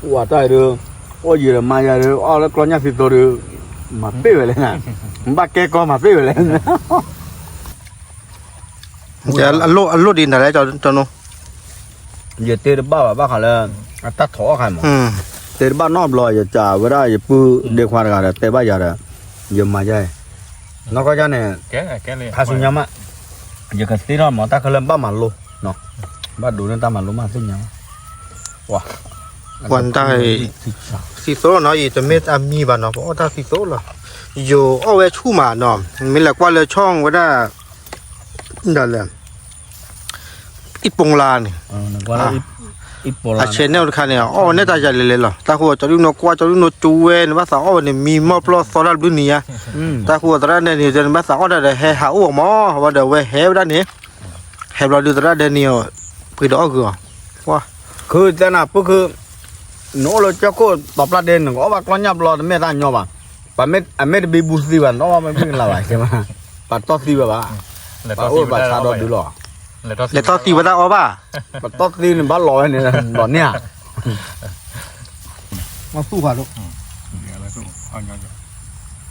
ပှၤတၢ်အံၤဒီး အီၣ်ယံာ်ဒီးမၤယၤဒီး အီၣ်လၢကျီညၣ်သံသိဒီး မၤပ့ၢ်ဝဲလဲၣ်, ဘၣ်ကဲကီမၤပ့ၢ်ဝဲလဲၣ်. အလိၣ်ဒ်နၤလဲၣ်, ယတဲတဘၣ်ဘၣ် ဘၣ်ဃးလၢ အတၢ်ထီၣ်အီၣ်ခါမး, တဲတဘၣ်နီတဘျီ ယကးဝဲဒၣ်ယပုၢ်ဒ့ခွါတဂၤဒီး တဲဘၣ်ယၤဒီး ယမၤယၤအံၤ, နီၢ်ကီၢ်ယၤန့ၣ် ဖးဆူညါမး, ယကသ့ထီၣ်မး တၢ်ခဲလၢာ်ဘၣ်မၤလိ, ဘၣ်ဒိးန့ၢ်တၢ်မၤလိမးသ့ၣ်ညါ, ပှၤတၢ် သံသိလီၤနီၤ, ယတမ့ၢ်အမံၤဘၣ်နီၤ, ပအီၣ်တၢ်သံသိလီၤ, ယအီၣ်ဝဲဆူၣ်မးနီၤ, မ့ၢ်လဲၤကွၢ်လၢဆီဝဲဒၣ် ဒ်လဲၣ် အံၣ်ပိလါန့ၣ်, အ channel တခါန့ၣ် အီၣ်ဝဲန့ၣ်တၢ်ယၤလဲၤလဲၤလီၤ, တၢ်ဃိကၠီဒုၣ်နီၢ်ကွၢ် ကၠီဒုၣ်နီၢ်ကၠိဝဲ နဘၣ်သးအီၣ်ဝဲန့ၣ် မံမီၢ်ပျီၢ်သီတၢ်ဘျုးနံၤညါ, တၢ်ဃိသရၣ်ဒဲနံၤ နဘၣ်သးအီၣ်တၢ်ဒီး ဟဲဟးအိၣ်အီၤမး, ဝဲဒီးဝဲဟဲဝဲဒၣ်န့ၣ်, ဟဲဘျီဒုးသရၣ်ဒဲနံၤ ပှ့ၤဒီးအီၣ်ဂုာ်အီၤ, ပှၤ ခုတဲနၤ ပခု နအိၣ်လၢကၠီခိၣ်တီၤပျၢ်ဒ့ နကအီၣ်ဘၣ်ကျီညၣ်ဘျီ တမ့ၢ်တၢ်ညီဘၣ်, အမ့ၢ်တဘံဘူသံဘၣ် နအီၣ်ဘၣ်မ့ၢ်ဘံကလၤဘၣ်, ပှၤတီၢ်သံဝဲဘၣ်, ပှၤအိၣ်ဘၣ်ဆါဒီဒုလီၤ, လဲၤတီၢ်သံဝဲတၢ်အီၣ်ဘၣ်, ပှၤတီၢ်သံန့ၣ်ဘၣ်လီၤဝဲန့ၣ် လီၤန့ၢ်ဧါ, မသူၣ်ဃာ်ဒိၣ်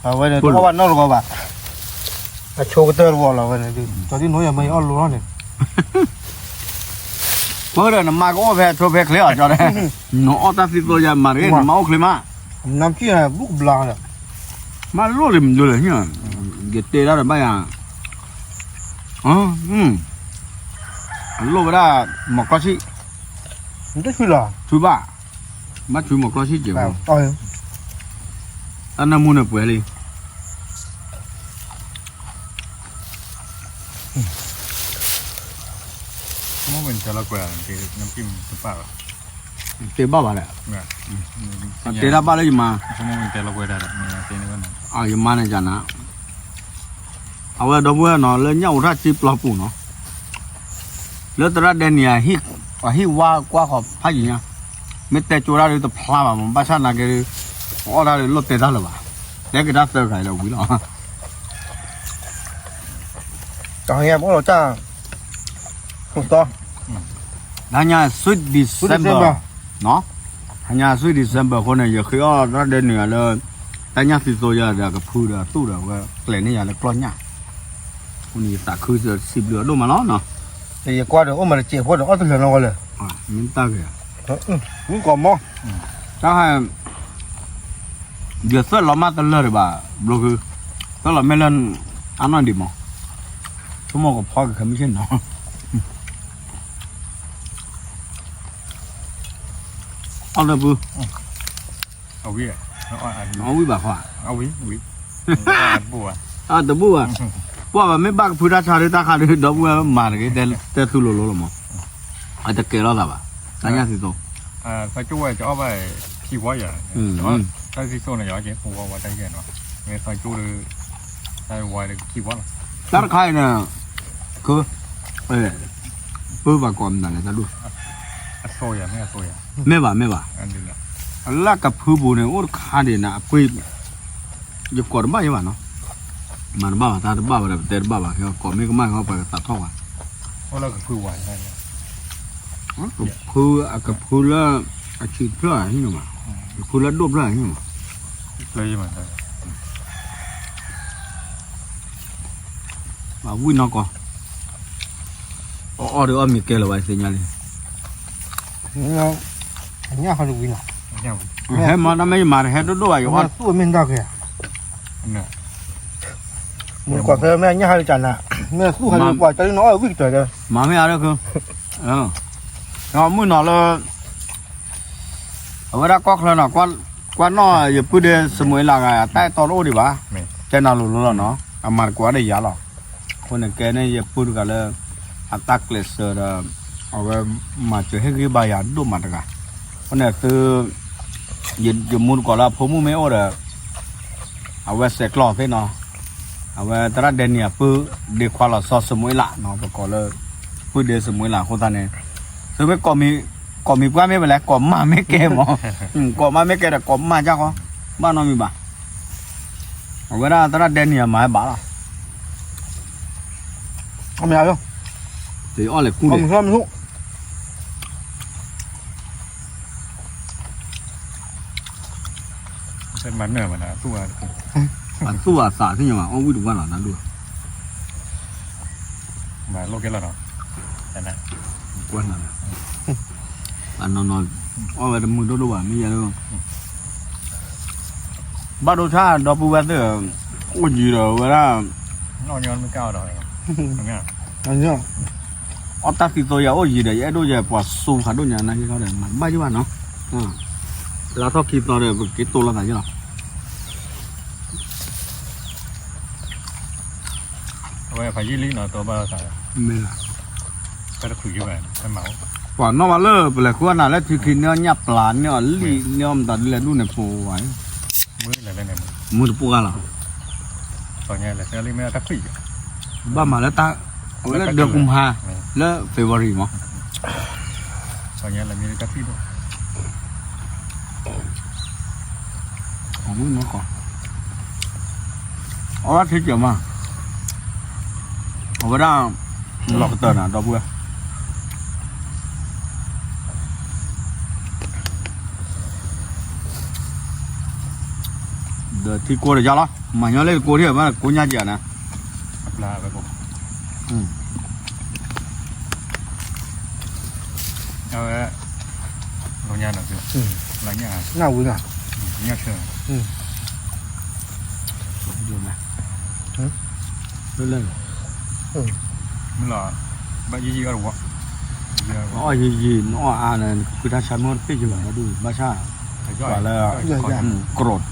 အဝဲန့ၣ်တအီၣ်ဘၣ်နီတဂီၤဘၣ်, အဆိကတၢၢ်တဝီလီၤဝဲန့ၣ်, ကၠီဒုၣ်နီၢ်ယၤမ့ၢ်အီၣ်လိၤထီၣ်န့ၣ်, ပှၤဒီးနမါကအိၣ်ဖဲအဆိဖဲချ့အီၤကၠီဒီး, နအီၣ်တၢ်သံသိယၤမၤတဂ့ၤ နမါအိၣ်ချ့မး, နါဖံၣ်ဘုကဘျါဒီး, မၤလိၣ်လံမဒုလၢ, ယတဲဒၣ်ဒီးဘၣ်ယၤ, အလိၣ်ဝဲဒၣ်, မီၤကျီဆံၣ်, ထုဘၣ်, ဘၣ်ထုမီၤကျီဆံၣ်စဲးဖိ, တၢ်နၢမူန့ၣ်ပှဲၤလံ တဲဘၣ်ဘၣ်ဒီး, တဲတၢ်ဘၣ်လၢယမါ, ယမါန့ၣ်ကနၤ, အဝဲဒီပုၢ်ဝဲၢ်နီၤ လၢညၣ်အိးထီၣ်စ့ပျီပူၤနီၤ, လၢသရၣ်ဒဲနံၤ အဟံၣ်ဝါကွၢ်ဃီၤဖးယံၤညါ, မ့ၢ်တဲကၠိတၢ်ဒုးတဖျါဘၣ်မး ဘၣ်ဆၣ်နာ်က့ဒုး, အီၣ်တၢ်ဒုးလိၣ်တဲတၢ်လၢၤဘၣ်, တဲက့ၤတၢ်သၢဂၤလၢဝံၤလီၤ တၢ်ဟဲပီၣ်လီၤတၢ်, တၢ်ညါ sweet December, တၢ်ညါ sweet December အဃိန့ၣ် ယဃ့အီၣ်တၢ်ဒဲနုာ်ယၤလၢ တၢ်ညၣ်သံသိယၤဒီးအကဖုဒီးအသူၣ်ဒီး အဝဲကျဲၤန့ၢ်ယၤလၢကျီၢ်ညၣ်, အဃိန့ၣ် ယသးခုစံးဘျုးအဒိၣ်မးလီၤနီၤ, ယကွၢ်ဒီးအိၣ်မးတစဲးဖိဒီးအီၣ်တလၢာ်နီၢ်ဝဲလၢ, မ့ၢ်တၢ်ဂ့ၤ, မုၣ်ကီၤမီၢ်, တၢ်ဟဲ ယသၢၣ်လီၤမၢ်တလၢာ်ဒံးဘၣ်, ဘျီဃု, သၢၣ်လီၤမ့ၢ်လၢ အနီၢ်ဒံးမး, ဆိကမိၣ်ကဖီကခဲမုၢ်ဆ့ၣ်နီၤ, အီၣ်လၢပူၤ, အဝံၣ်ဘၣ်ဃီ, တဘူၣ်ဘၣ်, ပှၢ်ဘၣ်မ့ၢ်ဘၣ်ကဖုတၢ်ဆါဒုးတၢ်ခါဒုး ဒီပုၢ်ဝဲၢ်မၤတဂ့ၤ တဲသူလိၤလိၤလီၤမး, အတကဲထီၣ်သးဘၣ်, တၢ်ညၣ်သံသိ သၢကၠိဝဲကအီၣ်ဘၣ်ခံဝီယၤ, တၢ်သံသိန့ၣ်ယၤက့ၤ ပဝီဝီတၢ်ယဲၢ်နီၤ, မ့ၢ်သၢကၠိဒီး တၢ်ဝီခံဝီလီၤ, တၢ်တခါအံၤန့ၣ်, က, ပၢဘၣ်ကိးမနုၤလဲၣ်တၢ်ဒိၣ်, အသိယၤမ့ၢ်အသိယၤ, မ့ၢ်ဘၣ်မ့ၢ်ဘၣ်, လၢကဖုပူၤန့ၣ် အိၣ်တခါဒံးနၤအပှ့ၤ ယကိးတဘၣ်ယဲဘၣ်နီၤ, မၤတဘၣ်ဘၣ် တၢ်တဘၣ်ဘၣ်ဒီး ပတဲတဘၣ်ဘၣ် ကိးမ့ၢ်ကမၣ်ဟီ ပှၤကသးထီၣ်ဝဲ, ကဖု အကဖုလၢ အဆံးတဖျၢၣ်ဟံၣ်မး, ကဖုလၢဒိၣ်ဖျၢၣ်ဟံၣ်မး, အဝံၣ်နီၢ်ကီၢ်, အအီၣ်ဒီးအီၣ်မ့ၤကဲလၢၤဘၣ်သ့ၣ်ညါလံ အညၣ်ဟဲတဝံၤနီၤ, ဟဲမၤတၢ်မ့ၢ်ယမၤတဟဲဒိၣ်ဒိၣ်ဘၣ် ယအီၣ်သူၣ်မ့ၢ်တၢ်ကဲ, မ့ၢ်ကွၢ်ဖဲမ့ၢ်အညၣ်ဟဲတကးနၤ, မ့ၢ်သူၣ်ဟဲလၢပှၤကၢ်လံနီၤ အီၣ်ဝံၣ်ကတၢၢ်ဒီး, မၤမ့ၢ်အါလၢခု, မုၢ်နီၤလၢ အဝဲဒၣ်ကီၢ်ချၢနီၤ, ကွၢ်နီၣ်ယပုၢ်ဒ့စမူၤအ့လးဂၤ တၢ်အဲၣ်တီတအိၣ်ဒံးဘၣ်, တဲနၤလိၤလိၤလီၤနီၤ, အမၤတကိးဒီးယၤလီၤ, အဃိန့ၣ်ကဲန့ၣ်ယပုၢ်တဂၤလၢ အတၢ်ကျဲးစၢးဒီး အဝဲမၤစၢၤဟ့ၣ်ဂံၢ်ဘါယၤဒိၣ်မးတဂၤ, အဃိန့ၣ်သု ယမူတကိးလၢအဖိမုၣ်မ့ၢ်အိၣ်ဒီး အဝဲစဲးကျီသ့နီၤ, အဝဲသရၣ်ဒဲနံၤအပုၢ်ဒ့ခွါလီၤစီၤစမူၤအ့လးနီၤ, ပကိးလၢ ပုၢ်ဒ့စမူၤအ့လးအဃိသတးန့ၣ်, သုမ့ၢ် ကိးမံၤပှၢ်မ့ၢ်ပလဲၣ် ကိးမးမ့ၢ်ကဲမး, ကိးမးမ့ၢ်ကဲဒီးကိးမးကၢ်ဃီ, ဘၣ်နီတမံၤဘၣ်, အဝဲဒၣ်သရၣ်ဒဲနံၤအမၤဟဲဘၣ်လီၤ, တအီၣ်လဲၤကူၣ်န့ၣ် မ့ၢ် မ့ၢ် မ့ၢ် မၤနၢၤမး, အသူၣ်အသးသ့ၣ်ညါဘၣ်, အီၣ်ဝံၣ်တဝါလီၤ နဒိၣ်, မၤလိကဲလီၤနီၤ, ကွၢ်နၤ, အနီၢ်နီၢ်, အီၣ်ဝဲတမုာ်ဒိၣ်ဒိၣ်ဘၣ် မ့ၢ်ယဲ, ဘၣ်ဒိဆါ ဒီပုၢ်ဝဲၢ်သ့ၣ်, အိၣ်ယံၤဒီးဝဲဒၣ်, အီၣ်တၢ်သံသိယၤအိၣ်ယံၤဒီး ယအဲၣ်ဒိၣ်ယဲ ပှၤစိဖးဒိၣ်ညါ နၢ်ဟ့ၣ်ခီဒီး မၤတဘၣ်ယဘၣ်နီၤ, လါထီၣ်ခံသီဒီး ပက့ၤတိၢ်လိာ်သးယလီၤ, အဝဲဖးယံာ်လံနီၤ တိၢ်ဘၣ်လိာ်သး, မ့ၢ်လၢ, တၢ်တခုယဘၣ်, ပှၤနီၣ်ဘၣ်လၢပလဲၤဃုအီၣ်နၤလၢထံခံန့ၢ်အီၣ်ညၣ်ပျၢ်န့ၢ်အီၣ်လံၣ်န့ၢ်အီၣ်မတၤဒ်လဲၣ်ဒူၣ်န့ၣ်ပိာ်ဝဲ, မုၢ်တပူၤဂၤလီၤ, ဘၣ်မၤလၢတၢ်, အဝဲလၢဒၢးကူမၤ, လၢ February မး, အဝဲထံကၢၤမး, အဝဲဒၣ်, လီၤကတၢၢ်နၤ ဒီပုၢ်ဝဲၢ် ဒီးထံကိးတယါလီၤ, မၤညီလၢတကိးထံၣ်ဘၣ်ကိးညါက့ၤနၤ, အဝဲ, နဝံၤ, လၢ, လၢ, ဘၣ်ယံာ်ယံာ်, နအီၣ်ယံာ်ယံာ် နအီၣ်အါန့ၣ် နကဃုတၢ်ဆါမ့ၢ်တပ့ၢ်က့ၤဘၣ် ဒီဒူၣ် ဘၣ်ဆၣ်, ပှၤလၢ, ကရိး,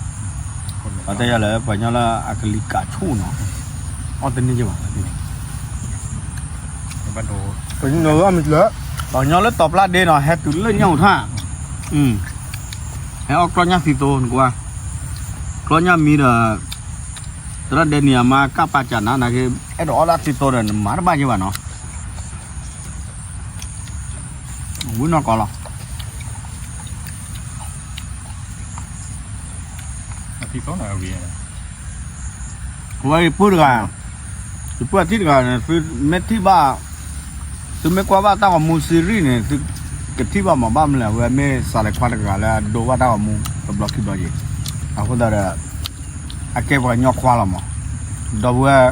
ပှၤတဲယၤလၢပှၤကညီလၢအကလံၤကးဆူၣ်နီၤ, အီၣ်တန့ၢ်က့ၤဘၣ်, ပှၤကညီလၢတီၤပျၢ်ဒ့နီၤ ဟဲတုၤလၢညၣ်အူထၣ်, ဟဲအီၣ်ကျီၢ်ညၣ်သံသိနကွၢ်, ကျီၢ်ညၣ်မံဒီး, သရၣ်ဒဲနံၤအမါကၢ်ပာ်စၢ်နၤ နက့ၤ, အဲၣ်ဒိးအီၣ်ဒၣ်သံသိဒီး နမၤတဘၣ်က့ၤဘၣ်နီၤ, ဝံၤနီၢ်ကီၢ်လီၤ, အဝဲယပုၢ်တဂၤ, ယပုၢ်အထံၣ်တဂၤန့ၣ် သုမ့ၢ်ထံၣ်ဘၣ်, သုမ့ၢ်ကွၢ်ဘၣ်တၢ်ဂီၤမူ series န့ၣ် သုကထံၣ်ဘၣ်မး ဘၣ်မနုၤလဲၣ် အဝဲမ့ၢ်စးလဲၤခွါတဂၤလၢအဒိဘၣ်တၢ်ဂီၤမူ တဘျီခံဘျီယံၤ, အဃိသတးဒီး, အကဲပှၤကညီခွါလီၤမး, ဒီပုၢ်ဝဲၢ်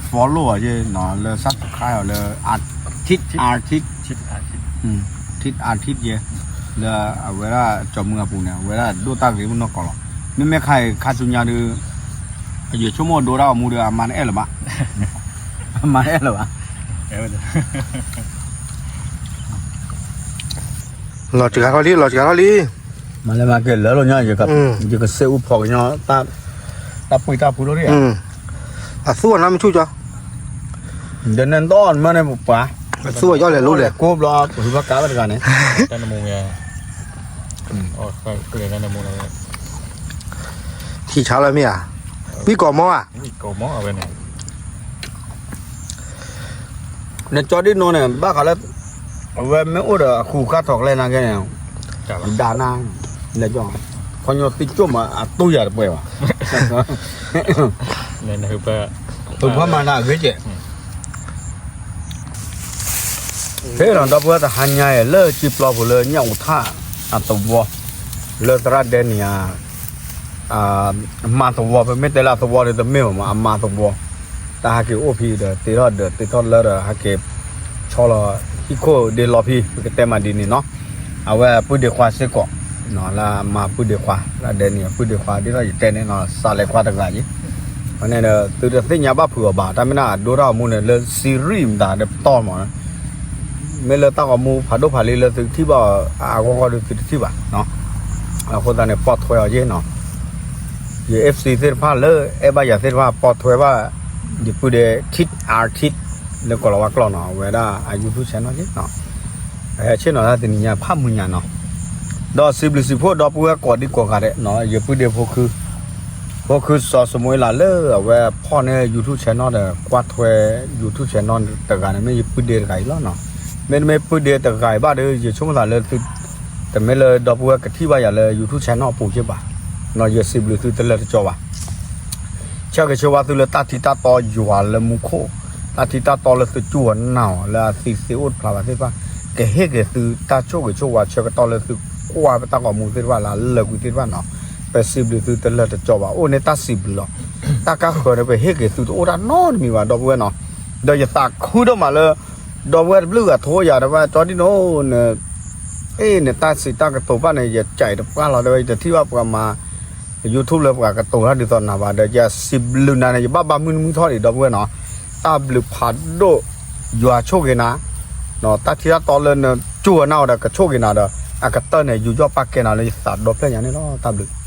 follow အီၤယဲနီၤ လၢ subscribe အီၤလၢ Tit Artist, Tit Artist ယဲ, လၢအဝဲဒၣ်ကၠီၤမုၢ်အပူၤန့ၣ် အဝဲဒၣ်ဒိၣ်တၢ်ဂ့ၤမုၢ်နီၢ်ကီၢ်လီၤ, မ့မ့ၢ်ခါအံၤခါဆူညါဒီး ယဆိကမိၣ်ဒိတၢ်ဂီၤမူဒီး အမါန့ၣ်အဲၣ်လၢၤဘၣ်, အမါန့ၣ်အဲၣ်လၢၤဘၣ်, လီၤစှၤထီၣ်လံ လီၤစှၤထီၣ်လံ, မၤလဲၤမၤက့ၤလၢလီၤညါ, ယကစဲးအူဖီၣ်ကညီ, တၢ်ပှံၢ်တၢ်ဖုးလိၣ်ဒံး, အသူအီၤနီတမံၤဆူၣ်ကၠီ, ဒီးနဒိၣ်နမၢန့ၣ်ပပှၤ, အသူအီၤယီၣ်လဲၤလိၤလဲၣ်, ကိးဘျီပဟူးဘၣ်ကါဘၣ်တဂၤန့ၣ်, ထံဆါလၢမ့ၢ်ဧါ, ဝံၣ်ကီၢ်မီၤဧါ, နကၠီဒ်နီၢ်န့ၣ် ဘၣ်ဃးလၢ, အဝဲမ့ၢ်အိၣ်ဒီးအဃူခါထီၣ်ကျဲနာ်က့န့ၣ်, ဒၣ်နၤ, နကၠီ, ခီညီသံကၠိၣ်မးအတိၢ်ယၤတပှဲၤဘၣ်, ဖုဖီမၤနၤအဂ့ၤကဲး, ဖဲဒီးဒီပုၢ်ဝဲၢ်တဟါညါအံၤ လၢကၠံပျီပူၤလၢညၣ်အူထၣ်အသဝီ, လၢသရၣ်ဒဲနံၤဧါ အမၤသဝီ, ပမ့ၢ်တဲလၢအသဝီဒီးတမ့ၢ်ဘၣ်မး အမၤသဝီ, တၢ်ဟဲက့ၤအိၣ်ဖဲဒီး သ့ထီၣ်ဒၢးသ့ထီၣ်လၢဒီး ဟဲက့ၤဆီလီၤဟံၣ်ခိၣ်ဒ့လီၤဖဲ ပကတဲမးဒ်န့ၣ်နီၤ, အဝဲပုၢ်ဒ့ခွါစ့ၢ်ကီး, လၢအမၤပုၢ်ဒ့ခွါ လၢဒဲနံၤအပုၢ်ဒ့ခွါ ဒ်သိးယတဲန့ၣ်နီၤ စးလဲၤခွါတဂၤယ့ၣ်, န့ၣ်ဒီး သုတသ့ၣ်ညါဘၣ်ဖုးအီၤဘၣ် တၢ်မ့ၢ်ဒၣ်အဒိတၢ်ဂီၤမူန့ၣ် လၢ series မတၤဒီးပတီၢ်မး မ့ၢ်လၢတၢ်ဂီၤမူဖးဒိၣ်ဖးလံလၢသုကထံၣ်ဘၣ်အဂီၢ်ဂီၢ်ဒီးသုတထံၣ်ဘၣ်, အဃိသတးန့ၣ် ပိာ်ထွဲအီၤယ့ၣ်နီၤ, ယ FC သ့ၣ်တဖၣ်လၢအဲၣ်ဘၣ်ယၤသ့ၣ်တဖၣ် ပိာ်ထွဲဘၣ်, ယပုၢ်ဒ့ Tit Artist လၢကီၢ်လီၤဝါကျိာ်နီၤ အဝဲဒၣ်အ YouTube channel ယ့ၣ်နီၤ, အဟဲဆ့ၣ်နီၤတၢ်တနံၤညါဖးမုၢ်ညါနီၤ, ဒီးစံးဘျုးစံးဖှိၣ်ဒီပုၢ်ဝဲၢ်ကိးဒံကိးဂၤဒဲးနီၤ ယပုၢ်ဒ့ဖိခု ဖိခုစီၤစမူၤအ့လးလၢအဝဲဖီၣ်န့ၢ် YouTube channel ဒီး ကွၢ်ထွဲ YouTube channel တဂၤန့ၣ် မ့ၢ်ယပုၢ်ဒ့တဂၤအံၤလီၤနီၤ, မ့တမ့ၢ်ပုၢ်ဒ့တဂၤအံၤဘၣ်ဒီး ယဆိကမိၣ်သးလၢသု, တမ့ၢ်လၢဒီပုၢ်ဝဲၢ်ကထံၣ်ဘၣ်ယၤလၢ YouTube channel အပူၤက့ဘၣ်, ယစံးဘျုးသုတလၢတကီဘၣ် ဆၢဂ့ၤဆၢဝါသုလၢတၢ်ထံတၢ်တီယွၤလၢမူခိၣ်, တၢ်ထံတၢ်တီလၢသုကၠူၢ်အီၤနာ်အီၤလၢအသံသ့အိၣ်တဖျါဘၣ်သ့ၣ်တဖၣ်, ကဟ့ၣ်က့ၤသုတၢ်ဆိၣ်ဂ့ၤဆိၣ်ဝါဆၢကတီၢ်လၢသုကွၢ်ပတၢ်ဂီၤမူသ့ၣ်တဖၣ်လၢအလၢာ်ကွံာ်သ့ၣ်တဖၣ်နီၤ, ပ စံးဘျုးသုတလၢာ်တကီဘၣ် အိၣ်န့ၢ်တၢ်စံးဘျုးလီၤ. တၢ်ကါဃၢၤန့ၣ် ပဟ့ၣ်က့ၤသုတအိၣ်တၢ်နီတမံၤဘၣ် ဒီပုၢ်ဝဲၢ်နီၤ. ဒီးယသးခုဒိၣ်မးလၢ ဒီပုၢ်ဝဲၢ်တဘျုးဂၤထိယၤ ဒီပုၢ်ဝဲၢ်ကၠီဒံၣ်နိန့ၣ် အ့ၣ် နတၢ်စံးတၢ်ကတိၤဘၣ်န့ၣ် ယကးတပှၢ်လီၤ တဲဝဲ ယတထံၣ်ဘၣ်ပှၤမၤ YouTube လၢပှၤကတိၤတၢ်ဒ်သိးနၤဘၣ်ဒီး ယစံးဘျုးနၤန့ၣ် ယဘၣ်ဘါမုၢ်နံၤမုၢ်ထီၣ်ဒံး ဒီပုၢ်ဝဲၢ်နီၤ. တၢ်ဘျုးဖးဒိၣ် ယွၤဆိၣ်ဂ့ၤနၤ တၢ်ထံတၢ်တီလၢနကိၢ်နၢ်အီၤဒီး ကဆိၣ်ဂ့ၤနၤဒီး အကတၢၢ်န့ၣ် ယူးယီၣ်ပာ်ကဲနၤလၢယသးဒီဖျၢၣ်ညါန့ၣ်လီၤ. တၢ်ဘျုး